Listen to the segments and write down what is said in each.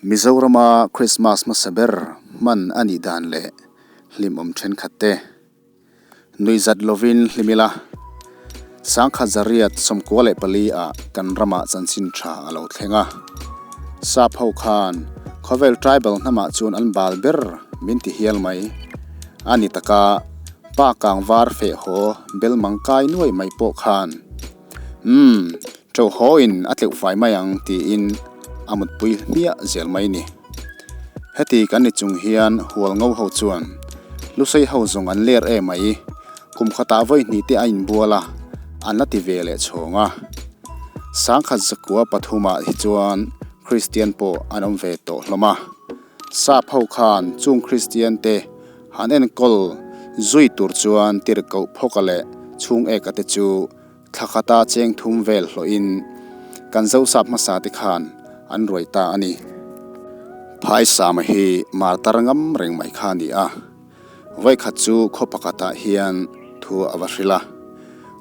Mizorama Krismas hmasa ber hman a nih dan leh hlimawm thenkhat te nuihzat lovin hlim ila, 1994 ah kan ramah chanchin tha a lo thleng a. Sap ho khan khawvel tribal hnamah chuan an bal ber min ti hial mai. A ni taka pa kang var feh haw bel mang kai nuai mai pawh khan Umm, ṭo haw in a tleuh fai mai ang tiin a mutpui hmiah zel mai ni. Heti kan ni chung hian hual ngo ho chuan Lusei ho zawng an ler em mai, kum khatah vawi hnih te a inbual a, an la ti ve leh chhawng a. 1903 ah hi chuan Kristian pawh an awm ve tawh hlawm a. Sap ho khan chung Kristian te han enkawl zui tur chuan tirhkoh phawka leh chhung eka te chu Thla khata cheng thum vel hlawhin kan Zosap hmasa te khan an ruai ta a ni. Phaisama hi martar ngam reng mai kha a ni a, vawikhat chu khaw pakhatah hian thu a va hrilh a,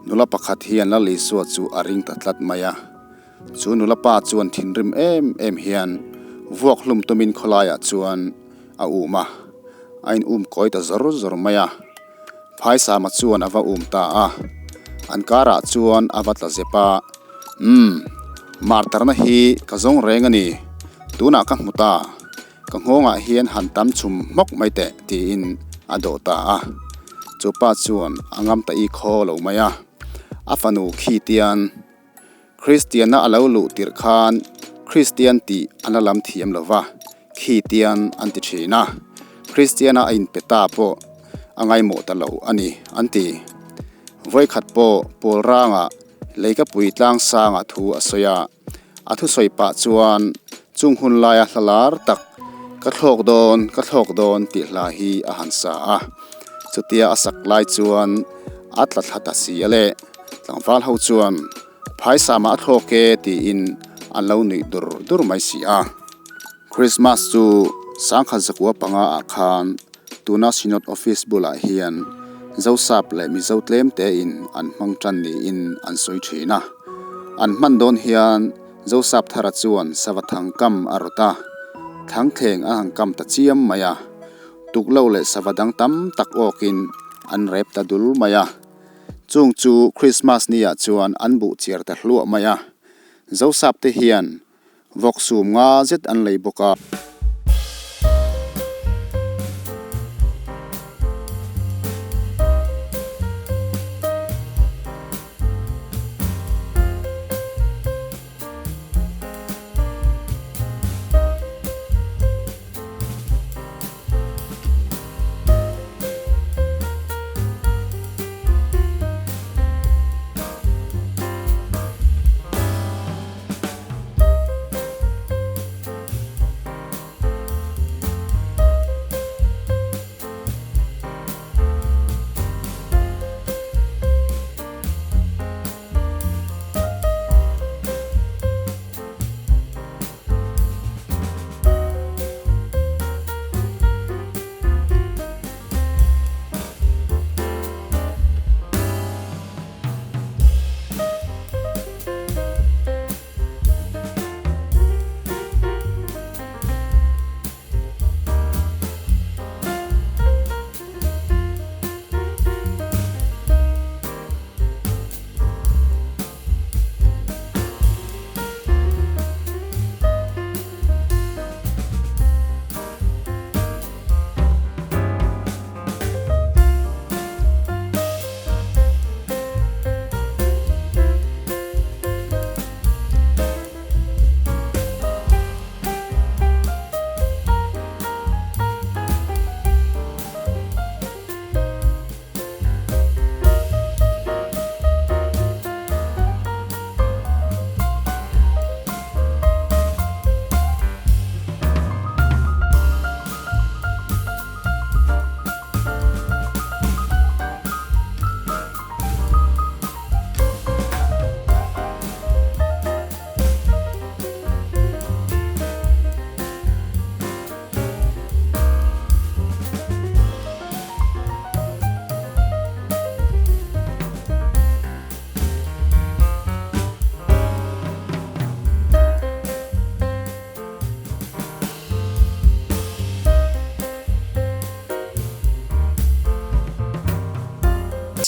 nula pakhat hian Lal Isua chu a ring ta tlat mai a. Chu nula pa chuan thinrim em em hian vuak hlum tumin khawlaiah chuan a um a, a in um kawi ta zawr zawr mai a. Phaisama chuan a va um ta a, an karah chuan a va tla zep a, Umm, martarna hi ka zawng reng a ni, tunah ka hmu ta, ka nghawngah hian han tam chhum hmawk mai teh tiin a dawh ta a. Chu pa chuan a ngam ta i khaw lo mai a, a fanu khi tian Kristianna a lo luh tirh khan Kristian tih an la lam thiam lo va, khi tian an ti thin a, Kristiana a inpe ta pawh a ngaimawh ta lo a ni an ti. Vawikhat pawh Paul rangah Leikapui tlangsangah thu a sawi a, a thusawi pah chuan chung hun laia hla lar tak Ka thlawk dawn, ka thlawk dawn tih hla hi a han sa a, chutia a sak lai chuan a tla thla ta si a le. Tlangval ho chuan phaisama a thlawk e tiin an lo nuih dur dur mai si a. Christmas chu 1905 ah khan tuna Synod Office bulah hian Zosap leh Mizo tlem tein an hmang tan niin an sawi thin a. An hman dawn hian Zosap thara chuan sava thang kam a rawt a, thlangthleng a han kam ta chiam mai a. Tuklo leh sava dang tam tak awkin an rep ta dul mai a. Chung chu Krismas ni ah chuan an buh chiar ta hluah mai a, Zosap te hian vawk sum nga zet an lei bawk a.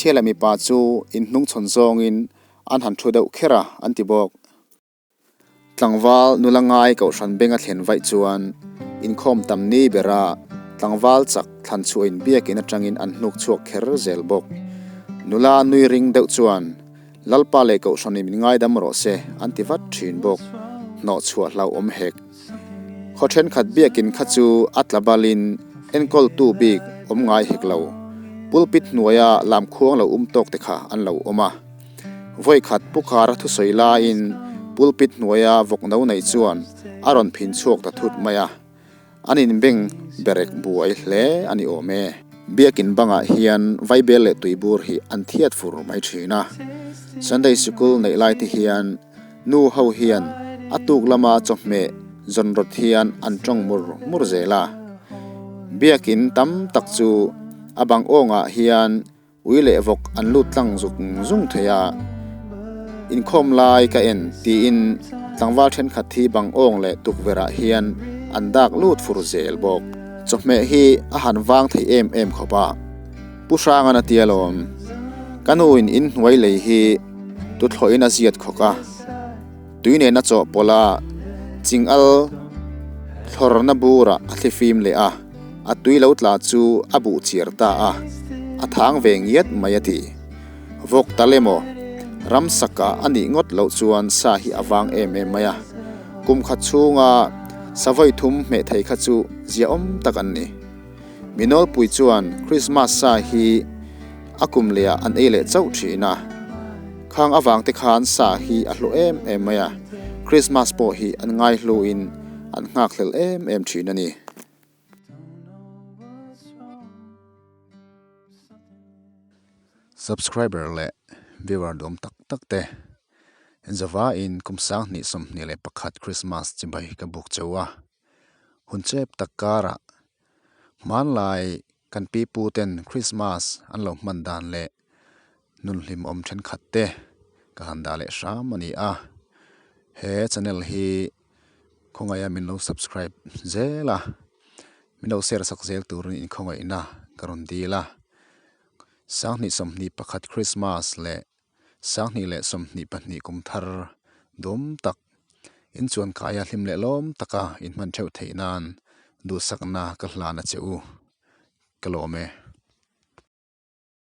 Hmeichhia leh mipa chu inhnungchhawn zawngin an han thu deuh kher a, an ti bawk. Tlangval nula ngai kohhran beng a thlen vaih chuan inkhawm tam ni bera tlangval chak thlan chhuah in biakin atangin an hnuk chhuak kher zel bawk. Nula nui ring deuh chuan Lalpa leh kohhran in min ngaidam rawh se an ti vat thin bawk. Hnawh chhuah hlauhawm hek. Khaw thenkhat biakin kha chu a tla balin enkawltu bik awm ngai hek lo. Pulpit hnuaia lamkhuang lo um tawk te kha an lo awm a. Vawikhat Pukhara thusawi laiin pulpit hnuaia vawk no nei chuan a rawn phin chhuak ta thut mai a, an inbeng berek buai hle a ni awm e. Biakin bangah hian vaibel leh tuibur hi an thiat fur mai thin a, Sunday Sikul neih lai te hian nu ho hian a tuk lama chawhmeh zawn rawt hian an tawng mur mur zel a. Biakin tam tak chu a bang awngah hian Ui leh vawk an lut tlang zung zung thei a, inkhawm lai ka en tiin tlangval thenkhat hi bang awng leh tukverh ah hian an dak lut fur zel bawk. Chawhmeh hi a han vang thei em em khawp a, Pu Hrangan a tia lawm. Ka nu in inhnuai lei hi tuthlawhin a ziat khawk a, tui nen a chawhpawlh a, chingal thlawrna burah a thlifim leh a. A tui lo tla chu a buh chiar ta a, a thang ve ngiat mai a ti. Vawk tal emaw, ramsaka a nih ngawt loh chuan sa hi a vang em em mai a. Kum khat chhunga savawi thum hmeh thei kha chu ziaawm tak an ni. Mi nawlpui chuan Krismas sa hi a kum lehah an ei leh chauh thin a. Khang avang te khan sa hi a hlu em em mai a, Krismas pawh hi an ngaihluin an nghakhlel em em thin a ni. Subscriber leh viewer duam tak tak te Java in kum 2021 Christmas chibai ka buk cheu a. Hun chep tak karah hmanlai kan pi pu ten Christmas an lo hman dan leh nun hlim awm thenkhat te ka han dah leh hram a ni a. He channel hi khawngaih a min lo subscribe zel a, min lo share sak zel turin inkhawngaihna ka rawn dil a. 2021 Christmas leh 2022 kum thar dawm tak inchuan kaia hlim leh lawm taka inhman theuh theih nan duhsakna ka hlan a che u. Ka lawm e.